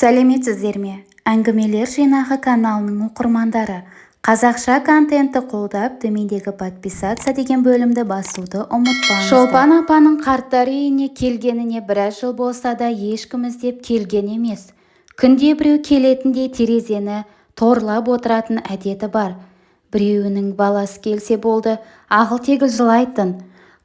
Сәлеметсіздер ме, Әңгімелер жинағы каналының оқырмандары! Қазақша контентті қолдап, төмендегі «Подписаться» деген бөлімді басуды ұмытпаңыздар. Шолпан апаның қарттар үйіне келгеніне біраз жыл болса да, ешкім іздеп келген емес. Күнде біреу келетіндей терезені торлап отыратын әдеті бар. Біреуінің баласы келсе болды, ағыл-тегіл жылайтын.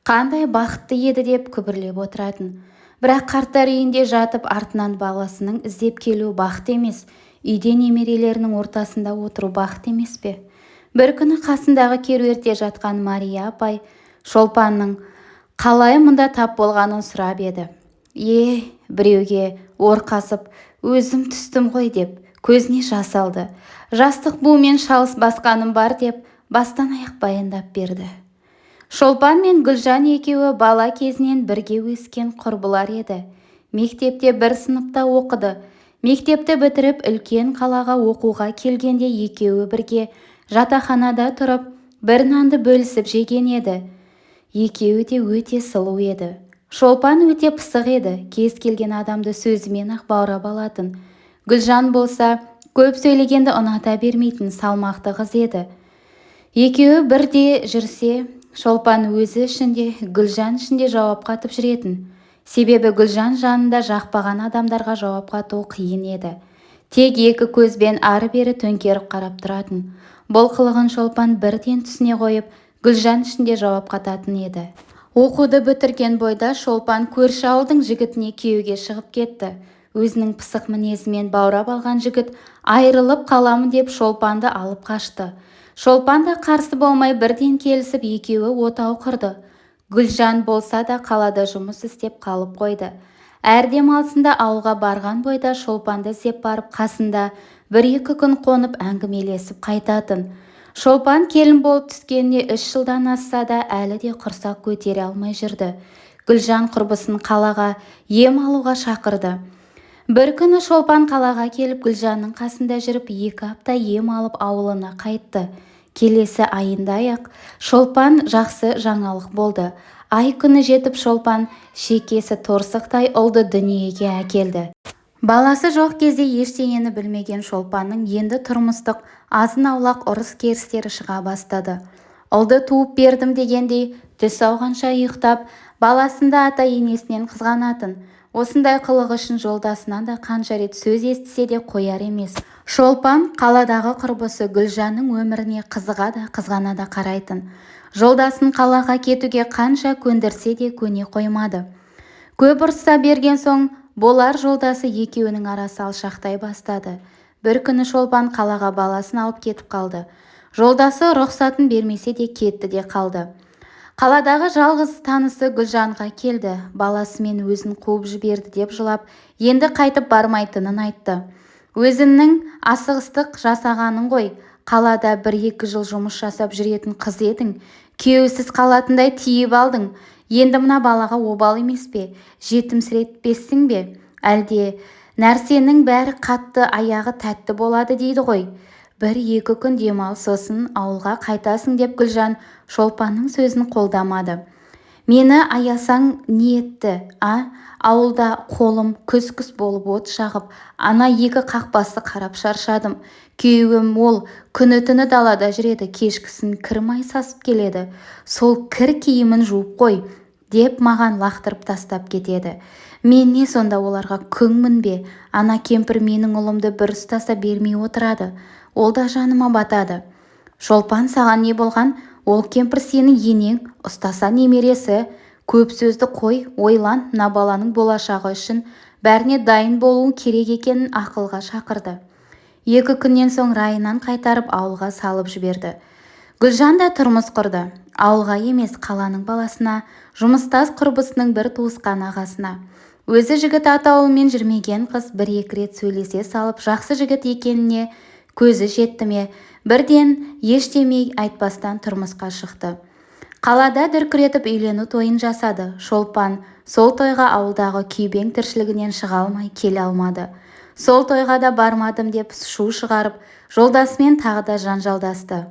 Қандай бақытты еді деп күбірлеп отыратын. Бірақ қарттар үйінде жатып, артынан баласының іздеп келуі бақыт емес, үйде немерелерінің ортасында отыру бақыт емес пе? Бір күні қасындағы керуетте жатқан Мария апай Шолпанның қалай мұнда тап болғанын сұрап еді. «Е, біреуге ор қазып, өзім түстім ғой», – деп көзіне жас алды. «Жастық буымен шалыс басқаным бар», – деп бастан аяқ баяндап берді. Шолпан мен Гүлжан екеуі бала кезінен бірге өскен құрбылар еді. Мектепте бір сыныпта оқыды. Мектепті бітіріп, үлкен қалаға оқуға келгенде екеуі бірге жатақханада тұрып, бір нанды бөлісіп жеген еді. Екеуі де өте сұлу еді. Шолпан өте пысық еді, кез келген адамды сөзімен-ақ баурап алатын. Гүлжан болса, көп сөйлегенді ұната бермейтін салмақты қыз еді. Екеуі бірде жүрсе, Шолпан өзі үшін де, Гүлжан үшін де жауап қатып жүретін. Себебі Гүлжан жанында жақпаған адамдарға жауап қату қиын еді. Тек екі көзбен ары-бері төңкеріп қарап тұратын. Бұл қылығын Шолпан бірден түсіне қойып, Гүлжан үшін де жауап қататын еді. Оқуды бітірген бойда Шолпан көрші ауылдың жігітіне күйеуге шығып кетті. Өзінің пысық мінезімен баурап алған жігіт айырылып қаламын деп Шолпанды алып қашты. Шолпан да қарсы болмай бірден келісіп, екеуі отау құрды. Гүлжан болса да қалада жұмыс істеп қалып қойды. Әр демалысында ауылға барған бойда Шолпанды іздеп барып, қасында бір-екі күн қонып, әңгімелесіп қайтатын. Шолпан келін болып түскеніне 3 жылдан асса да, әлі де құрсақ көтере алмай жүрді. Гүлжан құрбысын қалаға ем алуға шақырды. Бір күні Шолпан қалаға келіп, Гүлжанның қасында жүріп, 2 апта ем алып, ауылына қайтты. Келесі айында-ақ Шолпан жақсы жаңалық болды. Ай күні жетіп, Шолпан шекесі торсықтай ұлды дүниеге әкелді. Баласы жоқ кезде ештеңені білмеген Шолпанның енді тұрмыстық азын-аулақ ұрыс-керістері шыға бастады. Ұлды туып бердім дегендей түс ауғанша ұйықтап, баласында ата-енесінен қызғанатын. Осындай қылығы үшін жолдасынан да қанша рет сөз естісе де қояр емес. Шолпан қаладағы құрбысы Гүлжанның өміріне қызыға да, қызғана да қарайтын. Жолдасын қалаға кетуге қанша көндірсе де көне қоймады. Көп ұрыса берген соң болар, жолдасы екеуінің арасы алшақтай бастады. Бір күні Шолпан қалаға баласын алып кетіп қалды. Жолдасы рұқсатын бермесе де кетті де қалды. Қаладағы жалғыз танысы Гүлжанға келді. Баласымен өзін қуып жіберді деп жылап, енді қайтып бармайтынын айтты. Өзіңнің асығыстық жасағаның ғой, қалада 1-2 жыл жұмыс жасап жүретін қыз едің, күйеусіз қалатындай тиіп алдың. Енді мына балаға обал емес пе, жетімсіретпессің бе? Әлде нәрсенің бәрі қатты аяғы тәтті болады дейді ғой. 1-2 күн демал, сосын ауылға қайтасың деп Гүлжан Шолпанның сөзін қолдамады. Мені аясаң ниетті, а? Ауылда қолым күс-күс болып от жағып, ана екі қақпасты қарап шаршадым. Күйеуім ол күні-түні далада жүреді, кешкісін кір май сасып келеді. Сол кір киімін жуып қой, деп маған лақтырып тастап кетеді. Мен не сонда оларға күңмін бе? Ана кемпір менің ұлымды бір ұстаса бермей отырады. Ол да жаныма батады. Шолпан, саған не болған? Ол кемпір сенің енең, ұстаса немересі. Көп сөзді қой, ойлан, мына баланың болашағы үшін бәріне дайын болуың керек екенін ақылға шақырды. 2 күннен соң райынан қайтарып ауылға салып жіберді. Гүлжан да тұрмыс құрды. Ауылға емес, қаланың баласына, жұмыстас құрбысының бір туысқан ағасына. Өзі жігіт атауымен жүрмеген қыз 1-2 рет сөйлесе салып, жақсы жігіт екеніне көзі жетті ме, бірден ештемей айтпастан тұрмысқа шықты. Қалада дүркіретіп үйлену тойын жасады. Шолпан сол тойға ауылдағы күйбең тіршілігінен шыға алмай келе алмады. Сол тойға да бармадым деп шу шығарып, жолдасымен тағы да жанжалдасты.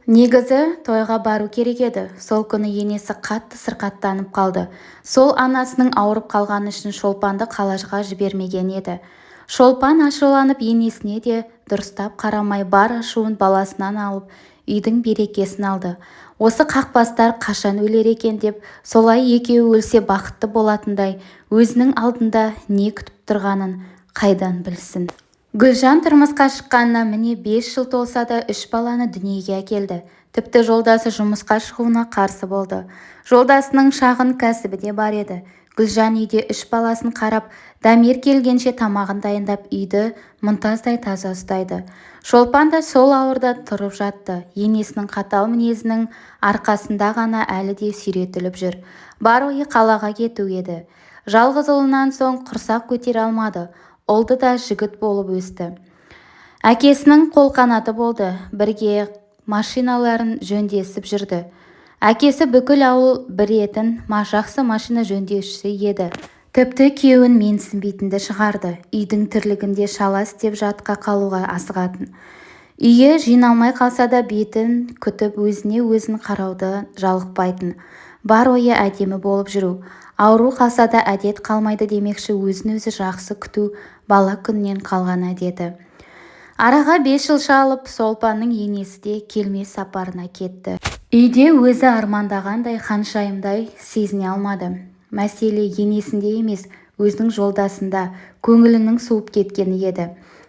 Негізі тойға бару керек еді. Сол күні енесі қатты сырқаттанып қалды. Сол анасының ауырып қалғаны үшін Шолпанды қалаға жібермеген еді. Шолпан ашуланып енесіне де дұрыстап қарамай бар ашуын баласынан алып, үйдің берекесін алды. Осы қақбастар қашан өлер екен деп, солай екеуі өлсе бақытты болатындай, өзінің алдында не күтіп тұрғанын қайдан білсін. Гүлжан тұрмысқа шыққанына міне 5 жыл толса да 3 баланы дүниеге әкелді. Тіпті жолдасы жұмысқа шығуына қарсы болды. Жолдасының шағын кәсібі де бар еді. Гүлжан үйде 3 баласын қарап, Дамир келгенше тамағын дайындап, үйді мұнтаздай таза ұстайды. Шолпан да сол ауырда тұрып жатты. Енесінің қатал мінезінің арқасында ғана әлі де сүйретіліп жүр. Бар ойы қалаға кету еді. Жалғыз ұлынан соң құрсақ көтере алмады. Ұлды да жігіт болып өсті. Әкесінің қолқанаты болды. Бірге машиналарын жөндесіп жүрді. Әкесі бүкіл ауыл білетін жақсы машина жөндеушісі еді. Тіпті күйеуін менсінбейтінді шығарды. Үйдің тірлігінде шала істеп жатқа қалуға асығатын. Үйі жиналмай қалса да бетін күтіп өзіне өзін қарауды жалықпайтын. Бар ойы әдемі болып жүру. Ауру қалса да әдет қалмайды демекші, өзін-өзі жақсы күту бала күннен қалған әдеті. Араға 5 жыл шалып, Шолпанның енесі де келмес сапарына кетті. Үйде өзі армандағандай ханшайымдай сезіне алмады. Мәселе енесінде емес, өзінің жолдасында көңілінің суып кеткені еді.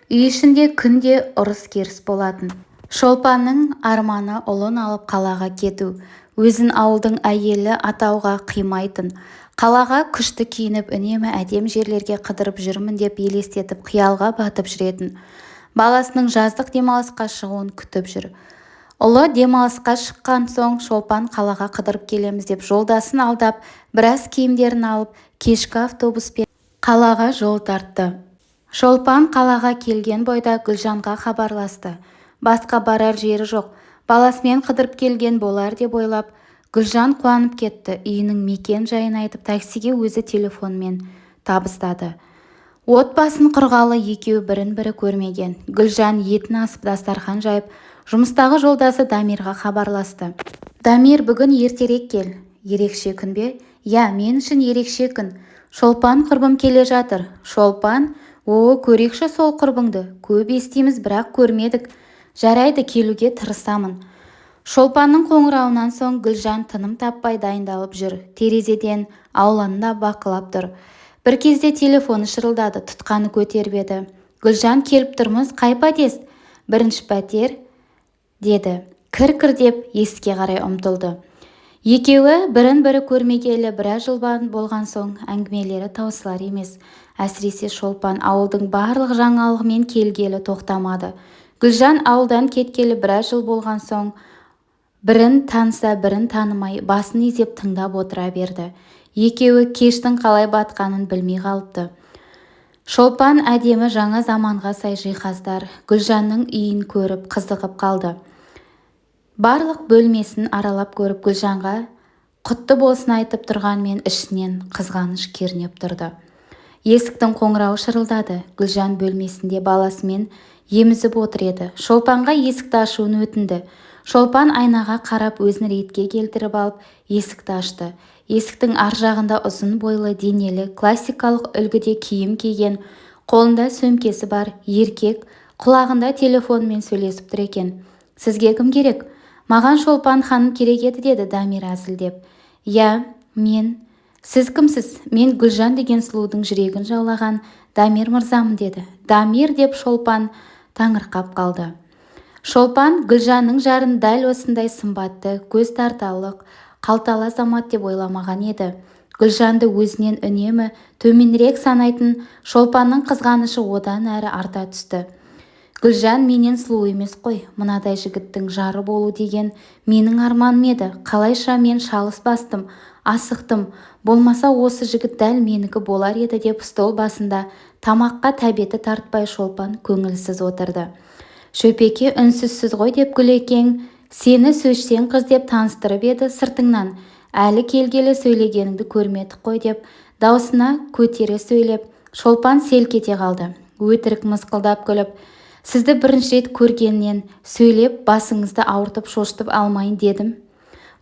Үй ішінде күнде ұрыс-керіс болатын. Шолпанның арманы ұлын алып қалаға кету. Өзін ауылдың әйелі атауға қимайтын. Қалаға күшті киініп, үнемі әдем жерлерге қыдырып жүрмін деп елестетіп, қиялға батып жүретін. Баласының жаздық демалысқа шығуын күтіп жүр. Ұлы демалысқа шыққан соң Шолпан қалаға қыдырып келеміз деп жолдасын алдап, біраз киімдерін алып, кешкі автобуспен қалаға жол тартты. Шолпан қалаға келген бойда Гүлжанға хабарласты. Басқа барар жері жоқ, баласымен қыдырып келген болар деп ойлап, Гүлжан қуанып кетті. Үйінің мекен жайын айтып, таксиге өзі телефонмен табыстады. Отбасын құрғалы екеуі бірін-бірі көрмеген. Гүлжан етін асып дастархан жайып, жұмыстағы жолдасы Дамирға хабарласты. Дамир, бүгін ертерек кел. Ерекше күн бе? Иә, мен үшін ерекше күн. Шолпан құрбым келе жатыр. Шолпан? О, көрекші сол құрбыңды. Көп естиміз, бірақ көрмедік. Жарайды, келуге тырысамын. Шолпанның қоңырауынан соң Гүлжан тыным таппай дайындалып жүр. Терезеден ауланы да бақылап тұр. Бір кезде телефоны шырылдады, тұтқаны көтеріп еді. Гүлжан, келіп тұрмыз, қай подъезд? Бірінші пәтер, деді. Кір-кір деп есікке қарай ұмтылды. Екеуі бірін-бірі көрмегелі біраз жыл болған соң әңгімелері таусылар емес. Әсіресе Шолпан ауылдың барлық жаңалығымен келгелі тоқтамады. Гүлжан ауылдан кеткелі біраз жыл болған соң бірін таныса, бірін танымай, басын изеп тыңдап отыра берді. Екеуі кештің қалай батқанын білмей қалыпты. Шолпан әдемі жаңа заманға сай жиһаздар Гүлжанның үйін көріп қызығып қалды. Барлық бөлмесін аралап көріп, Гүлжанға құтты болсын айтып тұрғанмен ішінен қызғаныш кернеп тұрды. Есіктің қоңырауы шырылдады. Гүлжан бөлмесінде баласымен емізіп отыр еді. Шолпанға есікті ашуын өтінді. Шолпан айнаға қарап өзін ретке келтіріп алып, есікті ашты. Есіктің ар жағында ұзын бойлы, денелі, классикалық үлгіде киім киген, қолында сөмкесі бар еркек құлағында телефонмен сөйлесіп тұр екен. Сізге кім керек? Маған Шолпан ханым керек еді, деді Дамир әзілдеп. Иә, мен. Сіз кімсіз? Мен Гүлжан деген сұлудың жүрегін жаулаған Дамир мырзамын, деді. Дамир, деп Шолпан таңырқап қалды. Шолпан Гүлжанның жарын дәл осындай сымбатты, көз тарталық, қалталы азамат деп ойламаған еді. Гүлжанды өзінен үнемі төменірек санайтын Шолпанның қызғанышы одан әрі арта түсті. Гүлжан менен сұлу емес қой, мынадай жігіттің жары болу деген менің арманым еді. Қалайша мен шалыс бастым, асықтым, болмаса осы жігіт дәл менікі болар еді деп стол басында тамаққа тәбеті тартпай Шолпан көңілсіз отырды. Шөпеке үнсізсіз ғой деп Гүлекең сені сөзшең қыз деп таныстырып еді сыртыңнан. Әлі келгелі сөйлегеніңді көрмедік қой деп даусына көтере сөйлеп, Шолпан селк ете қалды. Өтірік мысқылдап күліп, сізді бірінші рет көргеннен сөйлеп басыңызды ауыртып шошытып алмайын дедім.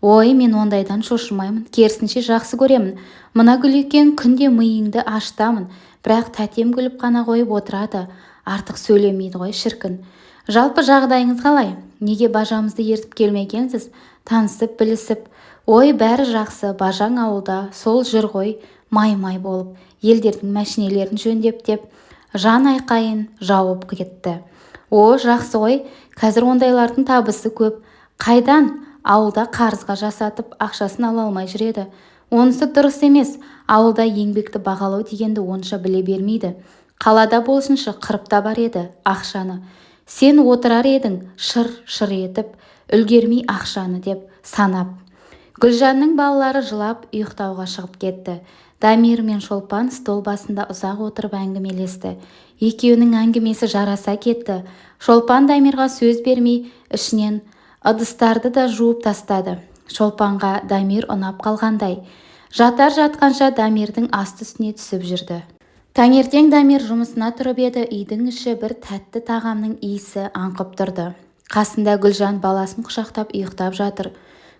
Ой, мен ондайдан шошымаймын, керісінше жақсы көремін. Мына Гүлекең күнде миыңды аштамын, Бірақ тәтем күліп қана қойып отырады, артық сөйлемейді ғой шіркін. Жалпы жағдайыңыз қалай? Неге бажамызды ертіп келмегенсіз? Танысып, білісіп. Ой, бәрі жақсы, бажаң ауылда, сол жүр ғой, май-май болып, елдердің мәшинелерін жөндеп деп, жан айқайын жауып кетті. О, жақсы ғой, қазір ондайлардың табысы көп. Қайдан? Ауылда қарызға жасатып, ақшасын ала алмай жүреді. Онысы дұрыс емес, ауылда еңбекті бағалау дегенді онша біле бермейді. Қалада болсыншы қырып табар еді ақшаны. Сен отырар едің шыр-шыр етіп, үлгермей ақшаны деп санап. Гүлжанның балалары жылап ұйықтауға шығып кетті. Дамир мен Шолпан стол басында ұзақ отырып әңгімелесті. Екеуінің әңгімесі жараса кетті. Шолпан Дамирға сөз бермей, ішінен ыдыстарды да жуып тастады. Шолпанға Дамир ұнап қалғандай. Жатар жатқанша Дамирдің асты үстіне түсіп жүрді. Таңертең Дамир жұмысына тұрып еді, үйдің іші бір тәтті тағамның иісі аңқып тұрды. Қасында Гүлжан баласын құшақтап ұйықтап жатыр.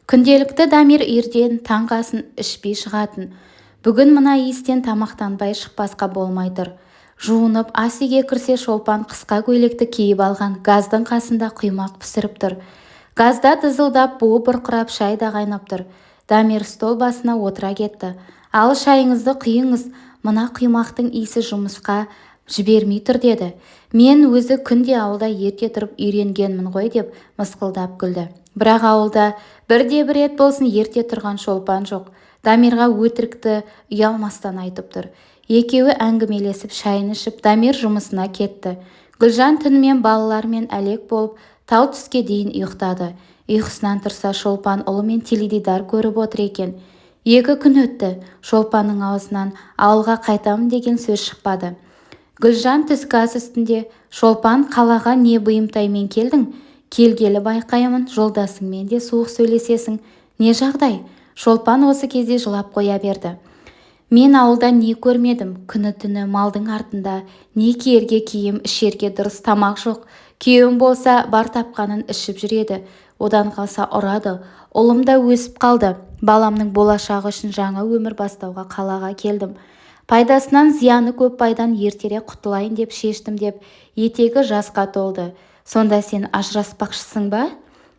Күнделікті Дамир үйден таңғы асын ішпей шығатын. Бүгін мына иістен тамақтанбай шықпасқа болмай тұр. Жуынып ас үйге кірсе, Шолпан қысқа көйлекті киіп алған, газдың қасында құймақ пісіріп тұр. Газда дызылдап, буы бұрқырап, шай да қайнап тұр. Дамир стол басына отыра кетті. Ал шайыңызды құйыңыз, мына құймақтың иісі жұмысқа жібермей тұр деді. Мен өзі күнде ауылда ерте тұрып үйренгенмін ғой деп мысқылдап күлді. Бірақ ауылда бірде-бір рет болсын ерте тұрған Шолпан жоқ. Дамирға өтірікті ұялмастан айтып тұр. Екеуі әңгімелесіп шайын ішіп, Дамир жұмысына кетті. Гүлжан түнімен балалармен әлек болып, тал түске дейін ұйықтады. Ұйқысынан тұрса, Шолпан ұлымен теледидар көріп отыр екен. 2 күн өтті. Шолпанның аузынан ауылға қайтамын деген сөз шықпады. Гүлжан түскі ас үстінде, Шолпан, қалаға не бұйымтаймен келдің? Келгелі байқаймын, жолдасыңмен де суық сөйлесесің. Не жағдай? Шолпан осы кезде жылап қоя берді. Мен ауылда не көрмедім? Күні-түні малдың артында, не киерге киім, ішерге дұрыс тамақ жоқ. Күйеуім болса, бар тапқанын ішіп жүреді. Одан қалса ұрады. Ұлым да өсіп қалды. Баламның болашағы үшін жаңа өмір бастауға қалаға келдім. Пайдасынан зияны көп, пайдан ертерек құтылайын деп шештім деп етегі жасқа толды. Сонда сен ажыраспақшысың ба?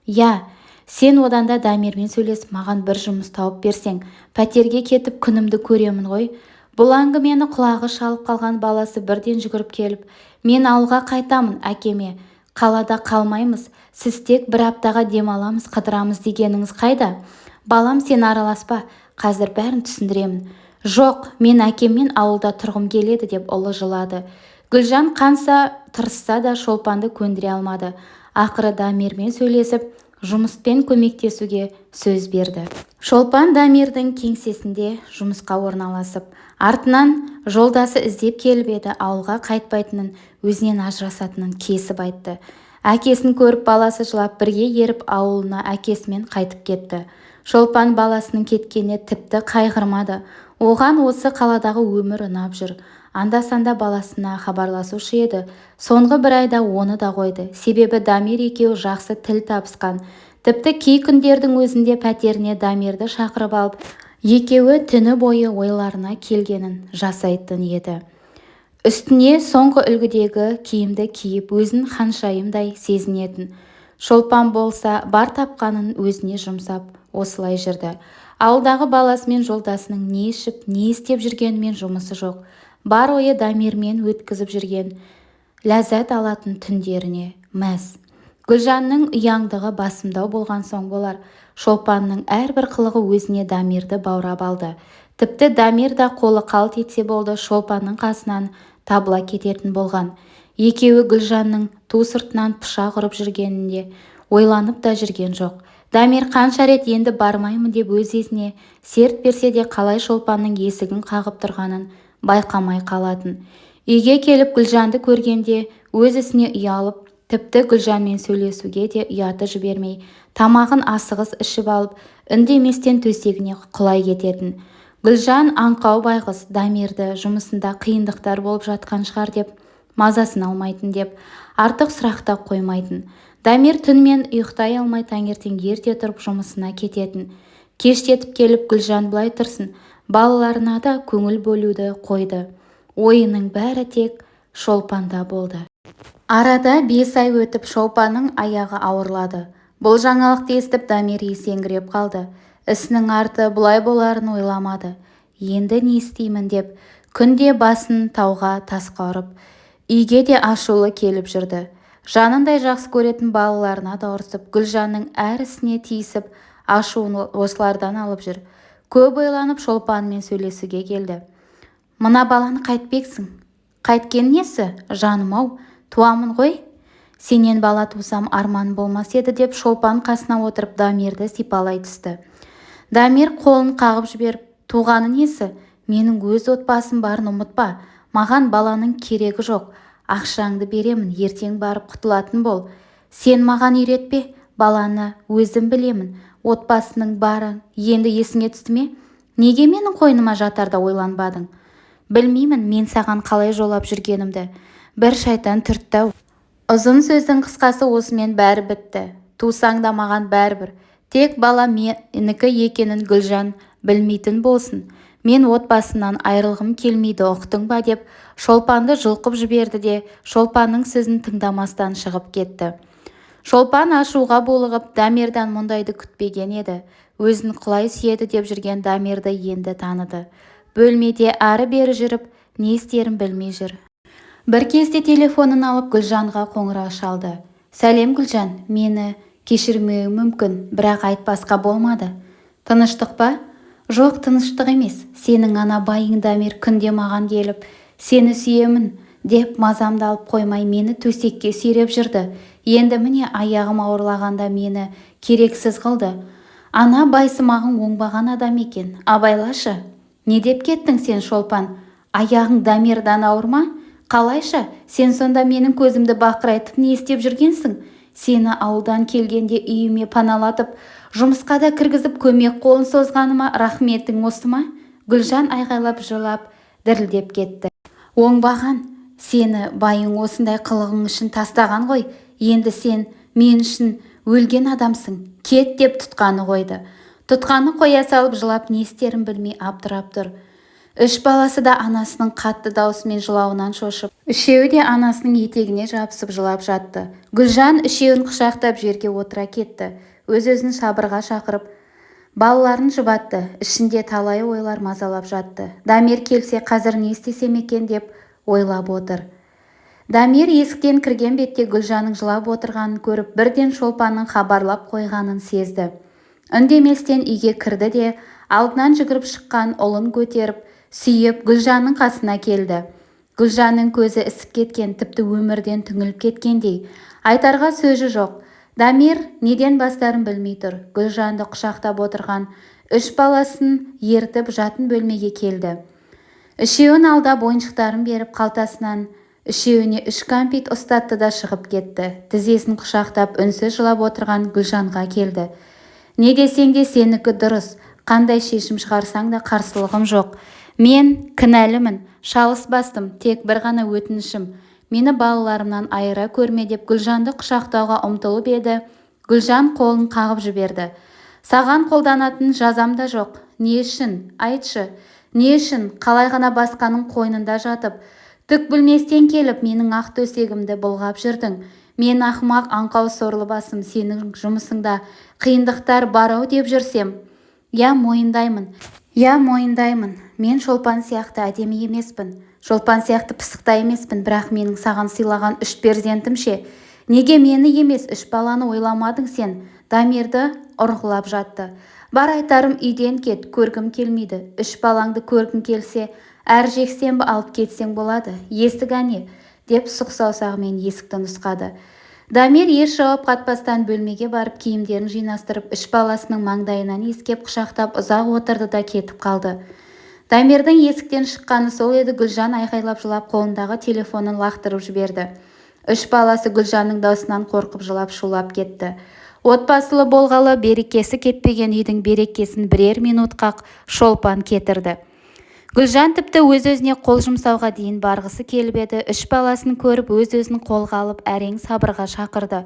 Я, сен одан да Дамирмен сөйлесіп, маған бір жұмыс тауып берсең, пәтерге кетіп күнімді көремін ғой. Бұл әңгімені құлағы шалып қалған баласы бірден жүгіріп келіп, мен ауылға қайтамын әкеме, қалада қалмаймыз, сіз тек бір аптаға демаламыз, қыдырамыз дегеніңіз қайда? Балам, сен араласпа, қазір бәрін түсіндіремін. Жоқ, мен әкеммен ауылда тұрғым келеді деп ұлы жылады. Гүлжан қанса тырысса да Шолпанды көндіре алмады. Ақыры Дамирмен сөйлесіп, жұмыспен көмектесуге сөз берді. Шолпан Дамирдің кеңсесінде жұмысқа орналасып, артынан жолдасы іздеп келіп еді, ауылға қайтпайтынын, өзінен ажырасатынын кесіп айтты. Әкесін көріп баласы жылап бірге еріп ауылына әкесімен қайтып кетті. Шолпан баласының кеткеніне тіпті қайғырмады. Оған осы қаладағы өмір ұнап жүр. Анда-санда баласына хабарласушы еді. Соңғы бір айда оны да қойды. Себебі Дамир екеуі жақсы тіл табысқан. Тіпті кей күндердің өзінде пәтеріне Дамирді шақырып алып, екеуі түні бойы ойларына келгенін жасайтын еді. Үстіне соңғы үлгідегі киімді киіп, өзін ханшайымдай сезінетін. Шолпан болса, бар тапқанын өзіне жұмсап, осылай жүрді. Ауылдағы баласымен жолдасының не ішіп, не істеп жүргенімен жұмысы жоқ. Бар ойы Дамирмен өткізіп жүрген, ләззат алатын түндеріне мәз. Гүлжанның ұяңдығы басымдау болған соң болар, Шолпанның әрбір қылығы өзіне Дамирді баурап алды. Тіпті Дамир да қолы қалт етсе болды, Шолпанның қасынан табыла кететін болған. Екеуі Гүлжанның ту сыртынан пышақ ұрып жүргенінде ойланып та жүрген жоқ. Дамир қанша рет енді бармаймын деп өз есіне серт берсе де қалай Шолпанның есігін қағып тұрғанын байқамай қалатын. Үйге келіп Гүлжанды көргенде өз ісіне ұялып, тіпті Гүлжанмен сөйлесуге де ұяты жібермей, тамағын асығыс ішіп алып, үндеместен төсегіне құлай кететін. Гүлжан аңқау байғұс Дамирді жұмысында қиындықтар болып жатқан шығар деп, мазасын алмайтын деп, артық сұрақ та қоймайтын. Дамир түнімен ұйықтай алмай таңертең ерте тұрып жұмысына кететін. Кештетіп келіп Гүлжан былай тұрсын, балаларына да көңіл бөлуді қойды. Ойының бәрі тек Шолпанда болды. Арада 5 ай өтіп, Шолпанның аяғы ауырлады. Бұл жаңалықты естіп, Дамир есеңгіреп қалды. Ісінің арты бұлай боларын ойламады. Енді не істеймін деп күнде басын тауға, тасқа ұрып, үйге де ашулы келіп жүрді. Жанындай жақсы көретін балаларына да ұрсып, Гүлжанның әр ісіне тиісіп, ашуын осылардан алып жүр. Көп ойланып, Шолпанмен сөйлесуге келді. «Мына баланы қайтпексің?» «Қайткен несі, жаным-ау, туамын ғой. Сенен бала тусам, арман болмас еді», – деп Шолпан қасына отырып, Дамирді сипалай түсті. Дамир қолын қағып жіберіп: «Туғаны несі? Менің өз отбасым барын ұмытпа. Маған баланың керегі жоқ. Ақшаңды беремін, ертең барып құтылатын бол». «Сен маған үйретпе баланы, өзім білемін. Отбасының бары енді есіңе түсті ме? Неге менің қойныма жатарда ойланбадың? Білмеймін, мен саған қалай жолап жүргенімді. Бір шайтан түртті-ау». Ұзын сөздің қысқасы, осымен бәрі бітті. Тусаң да, маған бәрібір. Тек бала менікі екенін Гүлжан білмейтін болсын. Мен отбасымнан айырылғым келмейді, ұқтың ба?» – деп Шолпанды жұлқып жіберді де, Шолпанның сөзін тыңдамастан шығып кетті. Шолпан ашуға булығып, Дамирдан мұндайды күтпеген еді. Өзін құлай сүйеді деп жүрген Дамирді енді таныды. Бөлмеде ары-бері жүріп, не істерін білмей жүр. Бір кезде телефонын алып, Гүлжанға қоңырау шалды. «Сәлем, Гүлжан! Мені кешірмеуің мүмкін, бірақ айтпасқа болмады». «Тыныштық па?» «Жоқ, тыныштық емес. Сенің ана байың Дамир күнде маған келіп, сені сүйемін деп мазамды алып қоймай, мені төсекке сүйреп жүрді. Енді міне, аяғым ауырлағанда мені керексіз қылды. Ана байсымағың оңбаған адам екен, абайлашы». «Не деп кеттің сен, Шолпан? Аяғың Дамирдан ауыр ма? Қалайша? Сен сонда менің көзімді бақырайтып не істеп жүргенсің? Сені ауылдан келгенде үйіме паналатып, жұмысқа да кіргізіп, көмек қолын созғаныма рахметің осы ма?» Гүлжан айғайлап жылап, дірілдеп кетті. «Оңбаған сені байың осындай қылығың үшін тастаған ғой. Енді сен мен үшін өлген адамсың. Кет!» – деп тұтқаны қойды. Тұтқаны қоя салып, жылап, не істерін білмей абдырап тұр. Үш баласы да анасының қатты даусымен жылауынан шошып, үшеуі де анасының етегіне жабысып жылап жатты. Гүлжан үшеуін құшақтап, жерге отыра кетті. Өз-өзін сабырға шақырып, балаларын жұбатты. Ішінде талай ойлар мазалап жатты. Дамир келсе, қазір не істесем екен деп ойлап отыр. Дамир есіктен кірген бетте Гүлжанның жылап отырғанын көріп, бірден Шолпанның хабарлап қойғанын сезді. Үндеместен үйге кірді де, алдынан жүгіріп шыққан ұлын көтеріп, сүйіп, Гүлжанның қасына келді. Гүлжанның көзі ісіп кеткен, тіпті өмірден түңіліп кеткендей. Айтарға сөзі жоқ. Дамир неден бастарын білмей тұр. Гүлжанды құшақтап отырған үш баласын ертіп, жатын бөлмеге келді. Үшеуін алдап, ойыншықтарын беріп, қалтасынан үшеуіне үш кәмпит ұстатты да, шығып кетті. Тізесін құшақтап, үнсіз жылап отырған Гүлжанға келді. «Не десең де, сенікі дұрыс. Қандай шешім шығарсаң да, қарсылығым жоқ. Мен кінәлімін, шалыс бастым. Тек бір ғана өтінішім: мені балаларымнан айыра көрме», – деп Гүлжанды құшақтауға ұмтылып еді, Гүлжан қолын қағып жіберді. «Саған қолданатын жазам да жоқ. Не үшін, айтшы, не үшін? Қалай ғана басқаның қойнында жатып, түк білместен келіп, менің ақ төсегімді бұлғап жүрдің? Мен ақымақ, аңқау, сорлы басым сенің жұмысыңда қиындықтар бар-ау деп жүрсем. Иә, мойындаймын, иә, мойындаймын, мен Шолпан сияқты әдемі емеспін, Шолпан сияқты пысық та емеспін. Бірақ менің саған сыйлаған үш перзентім ше? Неге мені емес, үш баланы ойламадың сен?» Дамирді ұрғылап жатты. «Бар айтарым: үйден кет, көргім келмейді. Үш балаңды көргің келсе, әр жексенбі алып кетсең болады. Есік әне», – деп сұқ саусағымен есікті нұсқады. Дамир еш жауап қатпастан бөлмеге барып, киімдерін жинастырып, үш баласының маңдайынан иіскеп, құшақтап ұзақ отырды да, кетіп қалды. Дамирдің есіктен шыққаны сол еді, Гүлжан айқайлап жылап, қолындағы телефонын лақтырып жіберді. Үш баласы Гүлжанның даусынан қорқып, жылап, шулап кетті. Отбасылы болғалы берекесі кетпеген үйдің берекесін бірер минутқа Шолпан кетірді. Гүлжан тіпті өз-өзіне қол жұмсауға дейін барғысы келіп еді, үш баласын көріп, өз-өзін қолға алып, әрең сабырға шақырды.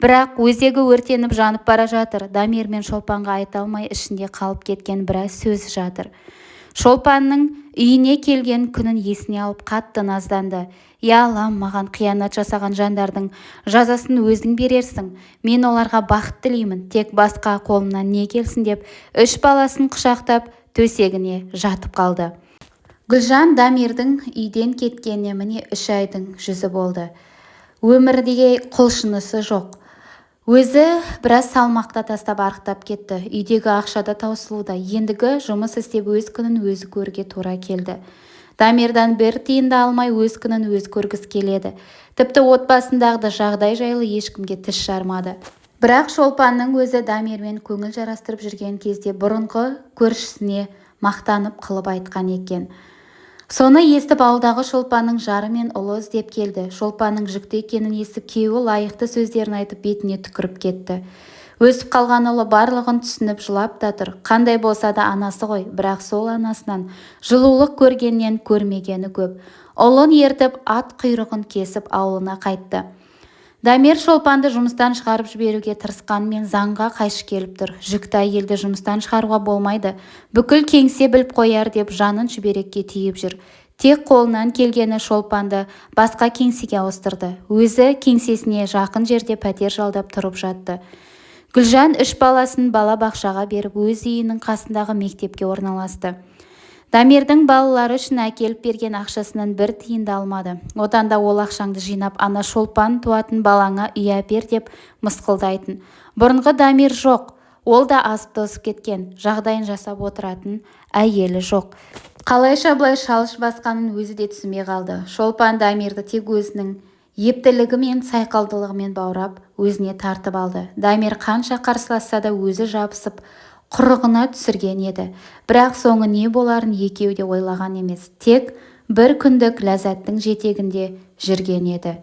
Бірақ өзегі өртеніп, жанып бара жатыр. Дамир мен Шолпанға айта алмай ішінде қалып кеткен біраз сөзі жатыр. Шолпанның үйіне келген күнін есіне алып қатты назданды. «Я Аллам, маған қиянат жасаған жандардың жазасын өзің берерсің. Мен оларға бақыт тілеймін, тек басқа қолымнан не келсін», деп үш баласын құшақтап төсегіне жатып қалды. Гүлжан Дамирдің үйден кеткеніне міне 3 айдың жүзі болды. Өмірге құлшынысы жоқ. Өзі біраз салмақта тастап арықтап кетті. Үйдегі ақша да таусылуда. Ендігі жұмыс істеп өз күнін өзі көруге тура келді. Дамирдан бір тиын да алмай өз күнін өзі көргісі келеді. Тіпті отбасындағы жағдай жайлы ешкімге тіс жармады. Бірақ Шолпанның өзі Дамирмен көңіл жарастырып жүрген кезде бұрынғы көршісіне мақтанып қылып айтқан екен. Соны естіп ауылдағы Шолпанның жары мен ұлы іздеп келді. Шолпанның жүкті екенін естіп күйеуі лайықты сөздерін айтып бетіне түкіріп кетті. Өсіп қалған ұлы барлығын түсініп жылап та тұр. Қандай болса да анасы ғой, бірақ сол анасынан жылулық көргеннен көрмегені көп. Ұлын ертіп ат құйрығын кесіп ауылына қайтты. Дамир Шолпанды жұмыстан шығарып жіберуге тырысқанымен заңға қайшы келіп тұр. Жүкті әйелді жұмыстан шығаруға болмайды. Бүкіл кеңсе біліп қояр деп жанын шүберекке түйіп жүр. Тек қолынан келгені Шолпанды басқа кеңсеге ауыстырды. Өзі кеңсесіне жақын жерде пәтер жалдап тұрып жатты. Гүлжан 3 баласын бала бақшаға беріп, өз үйінің қасындағы мектепке орналасты. Дамирдің балалары үшін әкеліп берген ақшасынан бір тиын да алмады. Одан да ол ақшаңды жинап, ана Шолпан туатын балаңа үй әпер деп мысқылдайтын. Бұрынғы Дамир жоқ, ол да азып-тозып кеткен, жағдайын жасап отыратын әйелі жоқ. Қалайша бұлай шалыш басқанын өзі де түсінбей қалды. Шолпан Дамирді тек өзінің ептілігі мен сайқалдылығымен баурап, өзіне тартып алды. Дамир қанша қарсыласса да өзі жабысып, құрығына түсірген еді. Бірақ соңы не боларын екеуі де ойлаған емес. Тек бір күндік ләззаттың жетегінде жүрген еді.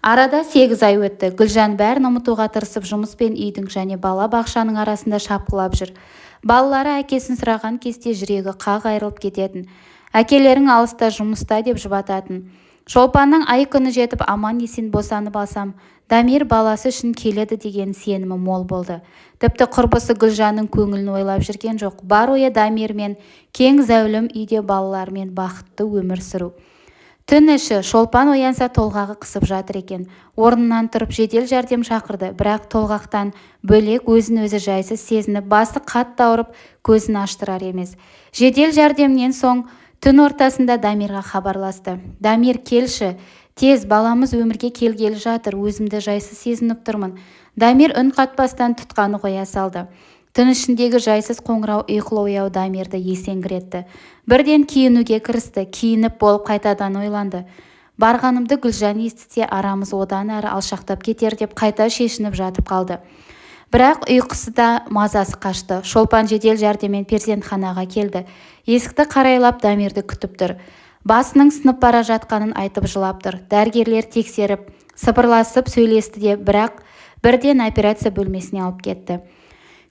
Арада 8 ай өтті. Гүлжан бәрін ұмытуға тырысып жұмыс пен үйдің және бала бақшаның арасында шапқылап жүр. Балалары әкесін сұраған кезде жүрегі қақ айырылып кететін. Әкелерің алыста жұмыста деп жұбататын. Шолпанның ай күні жетіп аман-есен босанып алсам, Дамир баласы үшін келеді деген сенімі мол болды. Тіпті құрбысы Гүлжанның көңілін ойлап жүрген жоқ. Бар ойы Дамирмен кең зәулім үйде балалармен бақытты өмір сүру. Түн іші Шолпан оянса толғағы қысып жатыр екен. Орнынан тұрып жедел жәрдем шақырды, бірақ толғақтан бөлек өзін өзі жайсыз сезініп, басы қатты ауырып, көзін аштырар емес. Жедел жәрдемнен соң түн ортасында Дамирға хабарласты. Дамир, келші, тез, баламыз өмірге келгелі жатыр, өзімді жайсыз сезініп тұрмын. Дамир үн қатпастан тұтқаны қоя салды. Түн ішіндегі жайсыз қоңырау ұйқылы-ояу Дамирді есеңгіретті. Бірден киінуге кірісті, киініп болып қайтадан ойланды. Барғанымды Гүлжан естісе, арамыз одан әрі алшақтап кетер деп қайта шешініп жатып қалды. Бірақ ұйқысы да мазасы қашты. Шолпан жедел жәрдеммен перзентханаға келді. Есікті қарайлап Дамирді күтіп тұр. Басының сынып бара жатқанын айтып жылап тұр. Дәрігерлер тексеріп, сыбырласып сөйлесті де, бірақ бірден операция бөлмесіне алып кетті.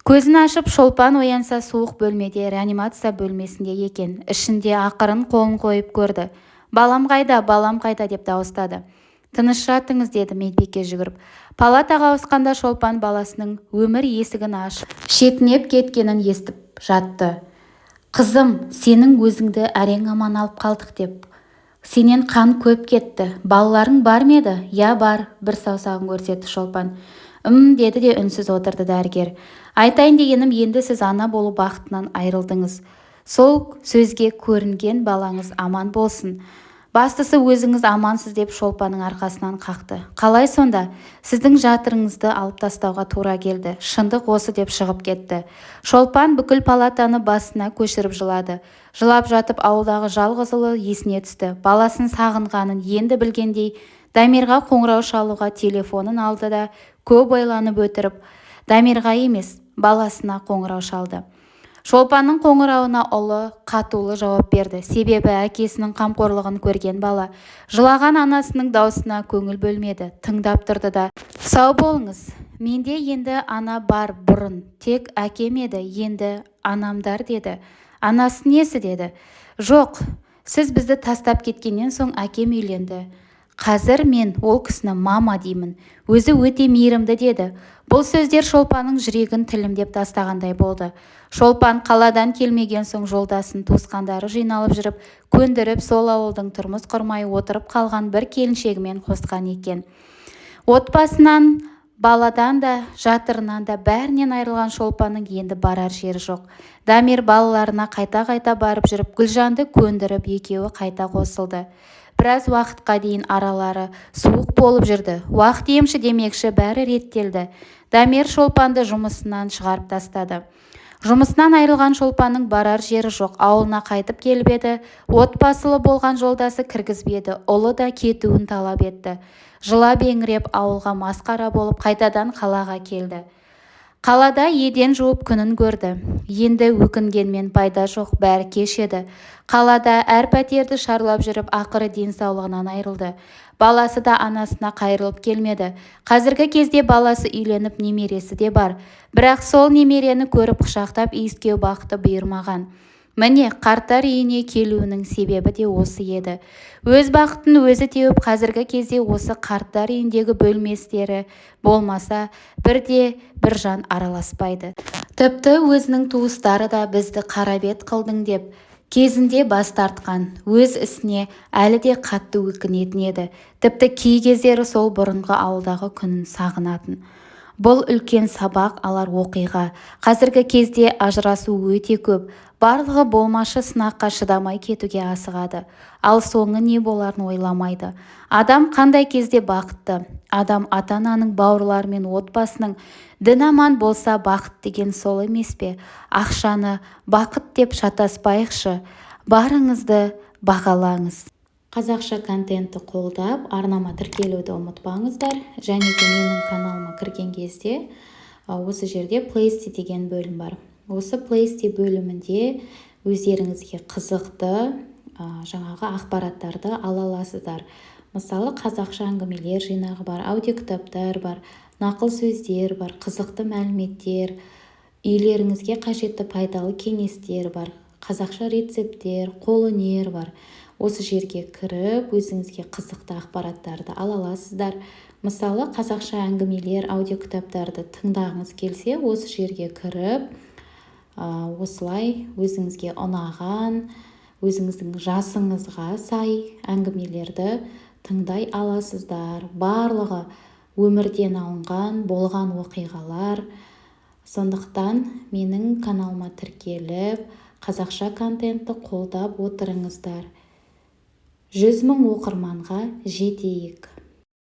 Көзін ашып Шолпан оянса суық бөлмеде, реанимация бөлмесінде екен. Ішінде ақырын қолын қойып көрді. Балам қайда, балам қайда деп дауыстады. Тыныш жатыңыз, деді медбике жүгіріп. Палатаға ауысқанда Шолпан баласының өмір есігін ашып, шетінеп кеткенін естіп жатты. Қызым, сенің өзіңді әрең аман алып қалдық деп. Сенен қан көп кетті. Балаларың бар ма еді? Я бар, бір саусағын көрсетті Шолпан. Деді де үнсіз отырды дәрігер. Айтайын дегенім, енді сіз ана болу бақытынан айырылдыңыз. Сол сөзге көрінген балаңыз аман болсын. Бастысы өзіңіз амансыз деп Шолпанның арқасынан қақты. Қалай сонда? Сіздің жатырыңызды алып тастауға тура келді. Шындық осы деп шығып кетті. Шолпан бүкіл палатаны басына көшіріп жылады. Жылап жатып ауылдағы жалғыз ұлы есіне түсті. Баласын сағынғанын енді білгендей Дамирға қоңырау шалуға телефонын алды да көп ойланып өтіріп, Дамирға емес, баласына қоңырау шалды. Шолпанның қоңырауына ұлы қатулы жауап берді. Себебі әкесінің қамқорлығын көрген бала жылаған анасының даусына көңіл бөлмеді, тыңдап тұрды да, «Сау болыңыз, менде енді ана бар, бұрын тек әкем еді, енді анамдар» деді. Анасы несі деді? Жоқ, сіз бізді тастап кеткеннен соң әкем үйленді. Қазір мен ол кісіні мама деймін. Өзі өте мейірімді деді. Бұл сөздер Шолпанның жүрегін тілімдеп тастағандай болды. Шолпан қаладан келмеген соң жолдасын туысқандары жиналып жүріп көндіріп, сол ауылдың тұрмыс құрмай отырып қалған бір келіншегімен қосқан екен. Отбасынан, баладан да, жатырынан да, бәрінен айырылған Шолпанның енді барар жері жоқ. Дамир балаларына қайта-қайта барып жүріп, Гүлжанды көндіріп, екеуі қайта қосылды. Біраз уақытқа дейін аралары суық болып жүрді. Уақыт емші демекші, бәрі реттелді. Дамир Шолпанды жұмысынан шығарып тастады. Жұмысынан айырылған Шолпанның барар жері жоқ. Ауылына қайтып келіп еді, отбасылы болған жолдасы кіргізбеді, ұлы да кетуін талап етті. Жылап еңіреп, ауылға масқара болып, қайтадан қалаға келді. Қалада еден жуып күнін көрді. Енді өкінгенмен пайда жоқ, бәрі кеш еді. Қалада әр пәтерді шарлап жүріп, ақыры денсаулығынан айырылды. Баласы да анасына қайырылып келмеді. Қазіргі кезде баласы үйленіп, немересі де бар. Бірақ сол немерені көріп, құшақтап иіскеу бақыты бұйырмаған. Міне, қарттар үйіне келуінің себебі де осы еді. Өз бақытын өзі теуіп, қазіргі кезде осы қарттар үйіндегі бөлместері болмаса, бірде бір жан араласпайды. Тіпті өзінің туыстары да бізді қарабет қылдың деп кезінде бас тартқан. Өз ісіне әлі де қатты өкінетін еді. Тіпті кей кездері сол бұрынғы ауылдағы күнін сағынатын. Бұл үлкен сабақ алар оқиға. Қазіргі кезде ажырасу өте көп. Барлығы болмашы сынаққа шыдамай кетуге асығады. Ал соңы не боларын ойламайды. Адам қандай кезде бақытты? Адам ата-ананың, бауырлары мен отбасының дін аман болса, бақыт деген сол емес пе? Ақшаны бақыт деп шатаспайықшы. Барыңызды бағалаңыз. Қазақша контентті қолдап, арнама тіркелуді ұмытпаңыздар. Және де менің каналыма кірген кезде осы жерде плейлисті деген бөлім бар. Осы плейлисті бөлімінде өздеріңізге қызықты жаңағы ақпараттарды ала аласыздар. Мысалы, қазақша әңгімелер жинағы бар, аудиокітаптар бар, нақыл сөздер бар, қызықты мәліметтер, үйлеріңізге қажетті пайдалы кеңестер бар, қазақша рецепттер, қолөнер бар. Осы жерге кіріп, өзіңізге қызықты ақпараттарды ала аласыздар. Мысалы, қазақша әңгімелер, аудиокітаптарды тыңдағыңыз келсе, осы жерге кіріп, осылай өзіңізге ұнаған, өзіңіздің жасыңызға сай әңгімелерді тыңдай аласыздар. Барлығы өмірден алынған, болған оқиғалар. Сондықтан менің каналыма тіркеліп, қазақша контентті қолдап отырыңыздар. 100 000 оқырманға жетейік.